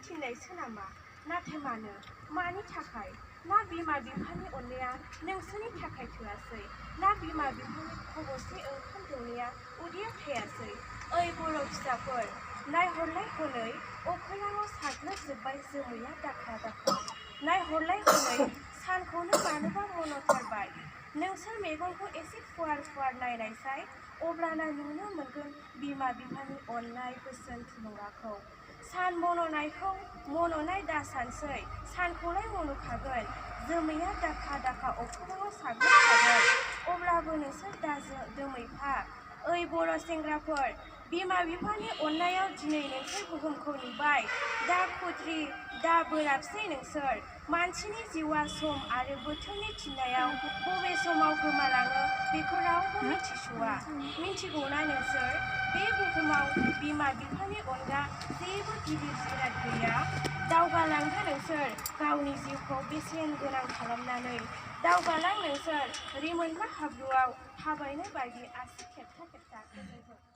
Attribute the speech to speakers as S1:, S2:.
S1: थिननायसो नामा नाथाय मानि थाखाय ना बिमा बिफानि अननाया नोंसोरनि थाखाय थोआसै ना बिमा बिफानि खबसे ओंखाम दौनाया उदैयाव थायासै ओइ बर' फिसाफोर नायहरलाय हनै अख्राङाव साग्लोबजोब्बाय जोमैया दाखा दाखा नायहरलाय हनै सानखौनो मानोबा मन'थारबाय नोंसोर मेगनखौ एसे फुवार फुवार नायनायसाय अब्लाना नुनो मोनगोन बिमा बिफानि अननाय बोसोन थुलुंगाखौ सान मन'नायखौ मन'नाय दासानसै सानखौलाय मन'खागोन जोमैया दाखा दाखा अख्राङाव साग्लोबखागोन अब्लाबो नोंसोर दा दोमैफा ओइ बर' सेंग्राफोर बिमा बिफानि अननायाव दिनै नोंसोर बुहुमखौ नुबाय दा खुद्रि दा बोराबसै नोंसोर मानसिनि जिउआ सम आरो बोथोरनि थिननायाव बबे समाव गोमालाङो बेखौ रावबो मिथिस'आ मिथिगौना नोंसोर बे बुहुमाव बिमा बिफानि अनगा जेबो गिदिर जिराद गैया दावगालांदो नोंसोर गावनि जिउखौ बेसेन गोनां खालामनानै दावगालां नोंसोर रिमोनला हाब्रुआव थाबायनाय बायदि आसि खेबथा खेबथा गोजोनथों।